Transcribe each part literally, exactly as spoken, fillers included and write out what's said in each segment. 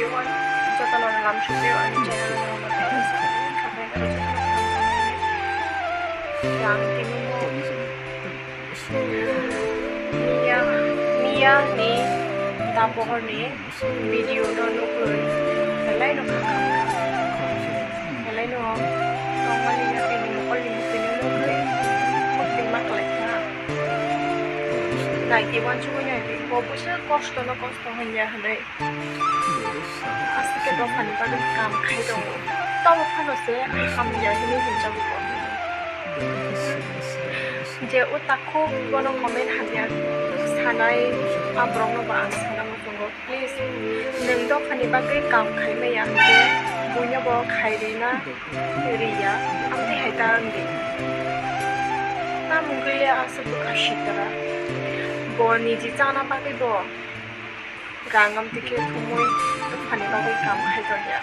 Jotono lam sugwi ani channel no khabai khabai jotono hamjakmani. Yang tini bo miya, miya ni da pohor ni video no nugwi belai no khakam belai no tongmani yakni mokol ni mukti no nugwi mukti maklai kha. Naidi wansugwi naidi bo busa kosto no kosto hanya hinwi. Aswk khe dophani bagwi kam khai tongo. Tobo phano se hamya hinwi hinjago bo. Je o takhuk bono comment hamya sanai, a borokno bo ang sana muchungo. Please, nwng dophani bagwi kam khai maya hwnkhe buino bo khai rina riya, amtwi hai ta wngdi. Tamungkhe le aswk bwkha sitra. Bo niji chana bagwi bo Rang amtwi khe thumwi dophani bagwi kam khai tongya.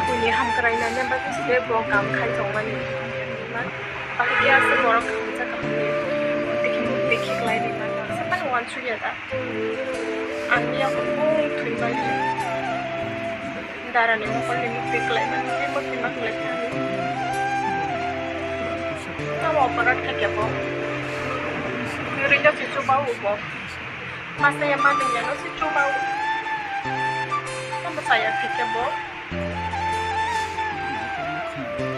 Buini hamkrai nani bagwi se bo kam khai tongmani. Bahai khe aswk borok hamjakha hamwi twi khe mukti khiklai ri mano. Aswk phano uansukya da. Ang miya kubung thwi bai. Darani mokol ni mukti kwlai mani tei mukti ma kwlai kha. Tamo operat kha kebo. Kwrwi no se chuba o bo. Masa ya mani ya no se chuba o. Tamo saya kha kebo.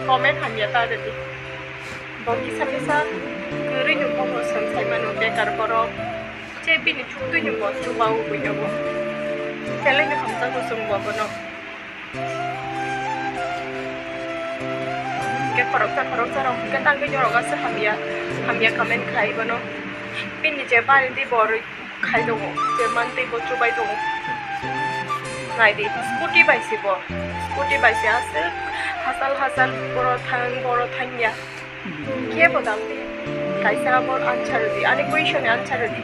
Comment hamya ta de di. Bo kisa kisa kwrwi no mokol sam sai mano bekar borok. Che bini chuktwi ni bo chuba o buino bo. Belai no hamjakgo chwng bo bono. Hwnkhe khoroksa khoroksa rok hwnkhe tangwi norok aswk hamya hamya comment khai bono. Bini je bari di bo rwi khai tongo, je mantwi bo chubai tongo. Naidi scooty bai se bo, scooty bai se aswk hachal hachal boro thang boro thangya. Kebo dam di. Kaisa abo answer di. Ani question ni answer di.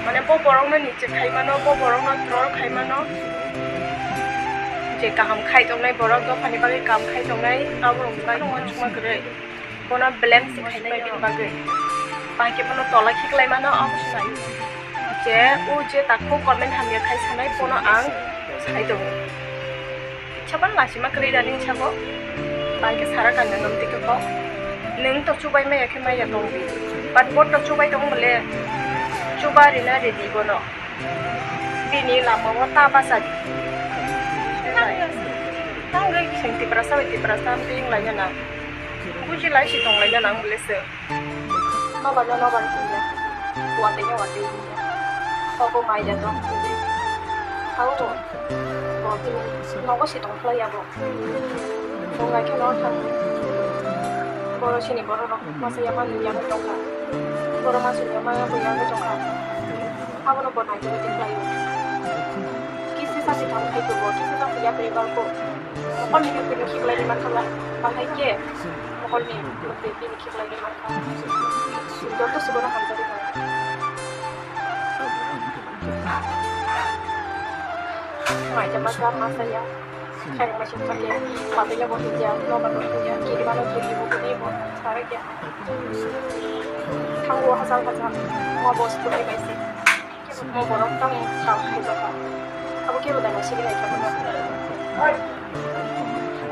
Mane bo borok no niche khai mano, bo borok no troll khai mano. Je kaham khai tongnai borok dophani bagwi kam khai tongnai, abo rok bai no uansukma kwrwi. Bono blame se khainai bini bagwi. Bahai khe bono tola khiklai mano, abo se nai. Je o je takhuk comment hamya khai sanai bono ang sai tongo. Saban lachima kwrwi da nini sabo. Bahai khe sara kanya nom twi khe kok. Nwng to chubai maya khe maya tong di. But bo to chubai tong bole chuba rina ridi bono. Bini lama o ta bachadi. Tangwi seng Tiprasa bai Tiprasa amtwi wng laina nang. Buji lai si tong laina nang bole se. Nobar no nobar hinya. Watwi no watwi hinya. Obo mai da tong. Hau bo. Bo bini nogo si tong khlai ya bo. Bo ngai khe no thang. Boro sini borok rok masa ya mani ya tong kha. Boro masa ya maya bo ya tong kha. Abono bo nai tongwi tongkhlaio. Kisa sa se thang khai tubo, kisa sa se yapri balko. Mokol ni bini khiklai ni mankha ba, bahai khe mokol ni bini khiklai ni mankha. Joto se bono hamjagwi tongo. Mai jama jama saya. Khairokma sukha khe, patwi no bo hinjak, nobar no hinjak, kirima no kiri bo, kiri bo, sara khe. Thango hachal hachal, mo bo sukha bai se. Mo borok tamo kam khai jaka. Abo kebo dana sigi nai thangma.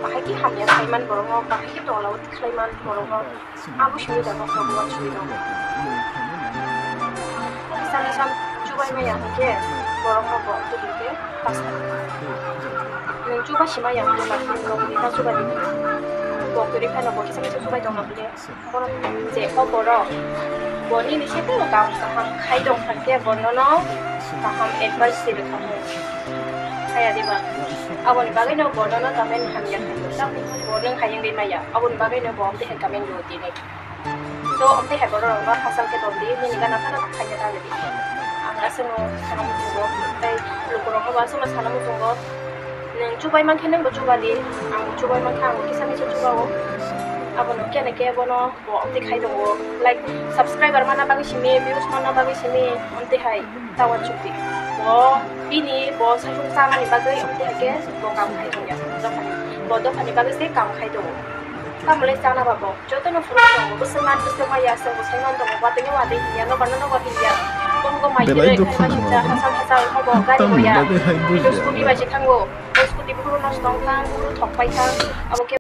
Bahai khe hamya khai man borok no, bahai khe tola o khlai man borok no. Abo simi da kok kok wan simi da. Sami sam chubai maya hingke borok no bo tu hingke pasta. Nung chuba sima yang tu ba kok ni ta chuba di. Bo tu ri phano bo kisa kisa chubai tong na bile. Borok je o borok bo nini se tei kam kaham khai dong thangke bo nono kaham advice se rwkha mo. Haya diba. Aboni bagwi no bo nono comment hamya khai. Bo nung hayung di maya. Aboni bagwi no bo amte comment do tini. So, amtwi hai borok rok no hachal khe tong di, nini gana phano khaina ta di. Ang aswk no sana muchungo, tei lukurok no bo aswk no sana muchungo. Nwng chubai mankhe nwng bo chuba di, ang bo chubai mankhe ang bo kisa misa chuba o. Abono kene khe bono bo amtwi khai tongo, like subscriber mana bagwi simi, views mana bagwi simi, amtwi hai ta uansuk di. Bo bini bo saichung chanani bagwi amtwi hai khe bo kam khai tongya. Dophani, bo dophani bagwi se kam khai tongo. Tamle chana babo, joto no phuru tongo, bwswk man bwswk maya, chwng bwswk man tongo, watwi no watwi hinya, nobar no nobar hinya. Bongko mai Belai twi dukha twi nang masa masa wngkha bo gari tamni boya. Bagwi hai bujiya. Scooty bai se thango, scooty buphuru nosto wngkha, buphuru thok paikha, abo khe